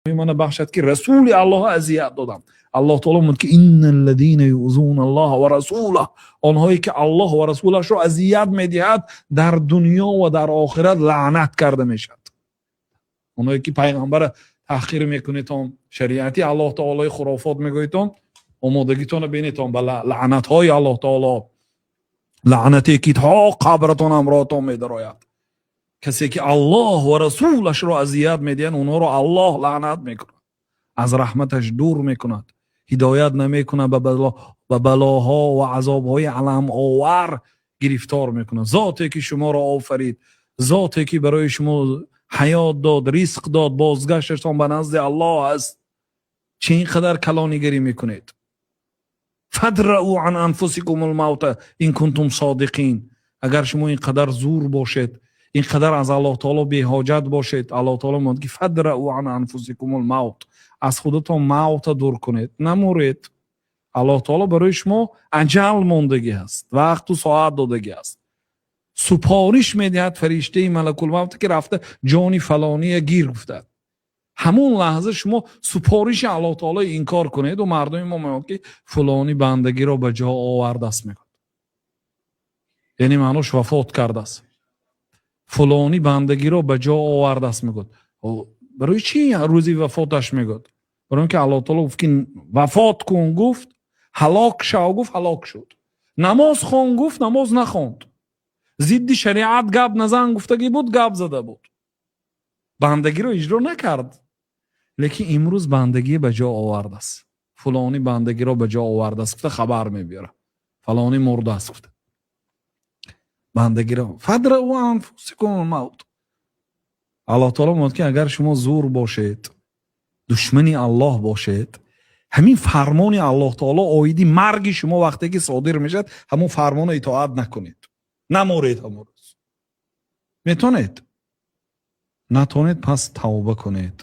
Мана бахшад, ки Расули Аллоҳ азият додам. Аллоҳ таоло мегӯяд, ки إن الذين يؤذون الله ورسوله, онҳое ки Аллоҳ ва расулашро азият медиҳад, дар дунё ва дар охират лаънат карда мешавад. Онҳое ки пайғамбара таҳқир мекунедон, шариати Аллоҳ таолои хурофот мегӯедон, омодагитонро бинетон ба лаънатҳои Аллоҳ таоло, лаънате ки то қабратон ҳамроҳтон медарояд. Касе ки Аллоҳ ва расулашро азият медиҳад, онҳоро Аллоҳ лаънат мекунад, аз раҳматаш дур мекунад, ҳидоят намекунад, ба балоҳо ва азобҳои аламовар гирифтор мекунад. Зоте ки шуморо офарид, зоте ки барои шумо ҳаёт дод, ризқ дод, бозгашташон ба назди Аллоҳ аст, чӣ ин қадар калонигарӣ мекунед? فادرءوا عن أنفسكم الموت إن كنتم صادقين. Агар шумо ин қадар зур бошед, ин қадар аз Аллоҳ таоло беҳоҷат бошед, Аллоҳ таоло мегӯяд, ки فادرءوا عن أنفسكم الموت, аз худатон мавта дур кунед, намуред. Аллоҳ таоло барои шумо аҷал мондагӣ аст, вақту соат додагӣ аст. Супориш медиҳад фариштаи малакулмавт, ки рафта ҷони фалония гир гуфтад. Ҳамон лаҳза шумо супориши Аллоҳ таоло инкор кунеду мардуми мо мегӯяд, ки фулонӣ бандагиро ба ҷо овардааст, мегӯяд, яъне маънош вафот кардааст. Фулонӣ бандагиро ба ҷо овардааст, мегӯяд. Барои чӣ рӯзи вафоташ мегӯяд? Барои он ки Аллоҳ таоло гуфт, ки вафот кун гуфт, ҳалок шав гуфт, ҳалок шуд, намоз хон гуфт, намоз нахонд, зидди шариат гап назан гуфтагӣ буд, гап зада буд, бандагиро иҷро накард, лекин имрӯз бандагӣ ба ҷо овардааст. Фулонӣ бандагиро ба ҷо овардааст гуфта хабар мебиёрад, фалонӣ мурдааст гуфта. Бандагиро فادرءوا عن أنفسكم الموت. Аллоҳ таоло мегӯяд, ки агар шумо зур бошед, душмани Аллоҳ бошед, ҳамин фармони Аллоҳ таоло оиди марги шумо вақте ки содир мешавад, ҳамон фармонро итоат накунед, наморед ҳамон рӯз. Метонед, натонед, пас тавба кунед.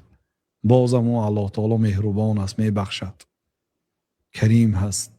Бозам ӯ Аллоҳ таоло меҳрубон аст, мебахшад, карим ҳаст.